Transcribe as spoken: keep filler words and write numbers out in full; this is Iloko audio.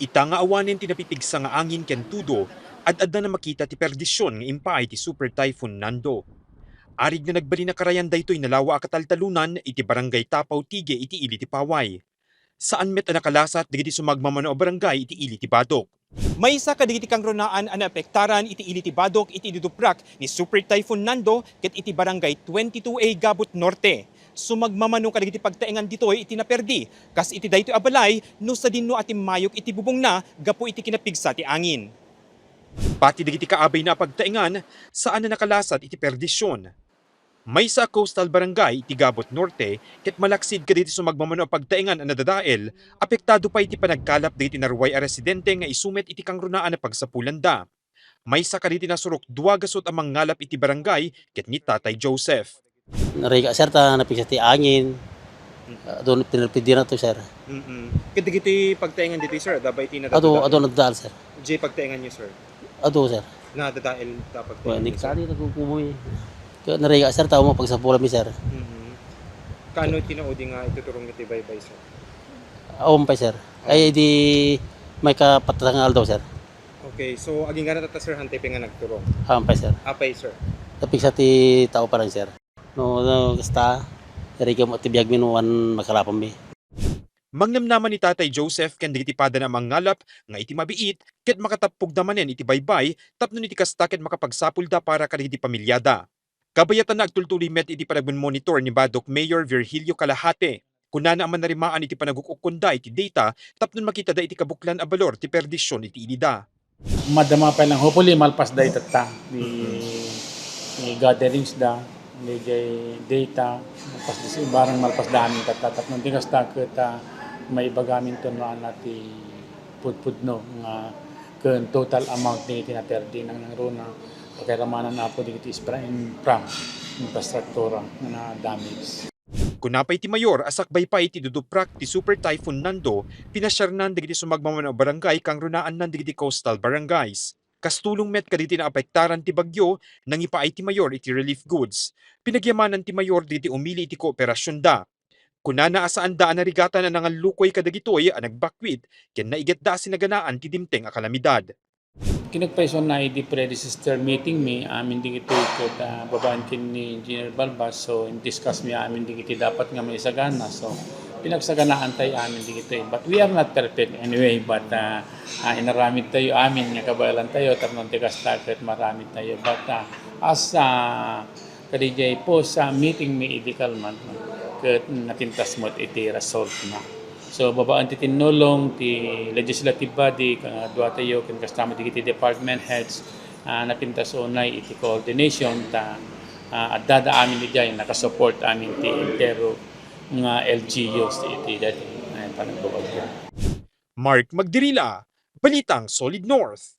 Ta nga awanen ti napipigsa nga angin ken tudo, ad-adda na makita ti perdision nga impaay ti Super Typhoon Nando. Arig na nagbalin a karayan daytoy nalawa a kataltalunan iti Barangay Tapaw Tige iti ili ti Paway. Saan met a nakalasat dagiti sumagmamano a barangay iti ili ti Badoc. Maysa kadagiti kangrunaan a naapektaran iti ili ti Badoc iti iduduprak ni Super Typhoon Nando ket iti Barangay twenty-two A Gabot Norte. Sumagmamano kadagiti pagtaengan ditoy iti naperdi, kas iti daytoy a balay no sadino a timmayok iti bubongna gapu iti kinapigsa ti angin. Pati dagiti kaabayna a pagtaengan, saan a nakalasat iti perdision. Maysa a coastal barangay iti Gabot Norte ket malaksid kadagiti sumagmamano a pagtaengan a nadadael, apektado pay ti panagkalap dagiti naruay a residente nga isu met iti kangrunaan a pagsapulanda. Maysa kadagiti nasurok dua gasut a mangngalap iti barangay ket ni Tatay Joseph. Narigat, sir, ta napigsa ti angin. Mm. Adu, pinarpidina to, sir. Mm-mm. Ket dagiti pagtaengan ditoy, sir, adda ba iti nadadael? Adu, adu nadadael, sir. Diay pagtaengan niyo, sir? Adu, sir. Nadadael ta pagtaengan niyo, sir? Well, ni kari nagkukumoy. Ket narigat, sir, ta umapagsapulanmi, sir. Mm-mm. Kaano ti naudi nga ituturong niyo ti baybay, sir? Awan pay, sir. Awan. Ay, di may kapatang aldaw, sir. Okay, so agingga na tatta, sir, hantay pay nga nagturong? Awan pay, sir. Apay, sir? Napigsa ti tao pa lang, sir. No, no, kasta, irigem ti biagmi no wan makarapanmi. Mangnamnama ni Tatay Joseph ken dagiti padana a mangngalap nga iti mabiit ket makatappogda manen iti baybay tapno iti kasta ket makapagsapulda para kadagiti pamiliada. Kabayatanna, agtultuloy met iti panagmon-monitor ni Badoc Mayor Virgilio Calajate. Kunana a manarimaan iti panaguk-ukkonda iti data tapno makitada iti kabuklan a balor ti perdision iti ilida. Madama pay lang, hopefully, malpas dayta ta. Di, di gatherings da, di jay data, malpas di, barang malpas da amin tatta. Tapno di kasta ket, ah, maibagamin to no ana ti pudpudno nga ken total amount dagiti naperdi nangruna, pakiramanan, Apo, dagiti infra, infra, infrastruktura nga na-damage. Kuna pay ti mayor a sakbay pay ti duduprak ti Super Typhoon Nando, pinasiarnan dagiti sumagmamano a barangay kangrunaannan dagiti coastal barangays. Kas tulong met kadagiti naapektaran ti bagyo, nangipaay ti mayor iti relief goods. Pinagyamanan ti mayor dagiti umili iti kooperasionda. Kunana a saanda a narigatan a nangallukoy kadagitoy a nagbakwit ken naigetda a sinaganaan ti dimteng a kalamidad. Kinagpaysuanna idi pre-disaster meeting mi amin dagitoy ket, ah, babaen ken ni Engineer Balbas, so in-discuss mi amin dagiti dapat nga maisagana. So pinagsaganaan tayo amin dagitoy. But we are not perfect anyway, but, ah, ah, inaramid tayo amin nga kabaelan tayo, tapno ti kasta ket maramid tayo. But, ah, as, ah, Kadaydiay post a meeting mi idi kalman, no? Ket napintas met iti result na. So, babaen ti tinnulong ti legislative body, kadua tayo, ken kasta met dagiti department heads, ah, napintas unay iti coordination ta, ah, addada amin idiay, nakasupport amin ti entero nga L G Us iti daytoy, ah, panagbabagyo. Mark Magdirila, Balitang Solid North.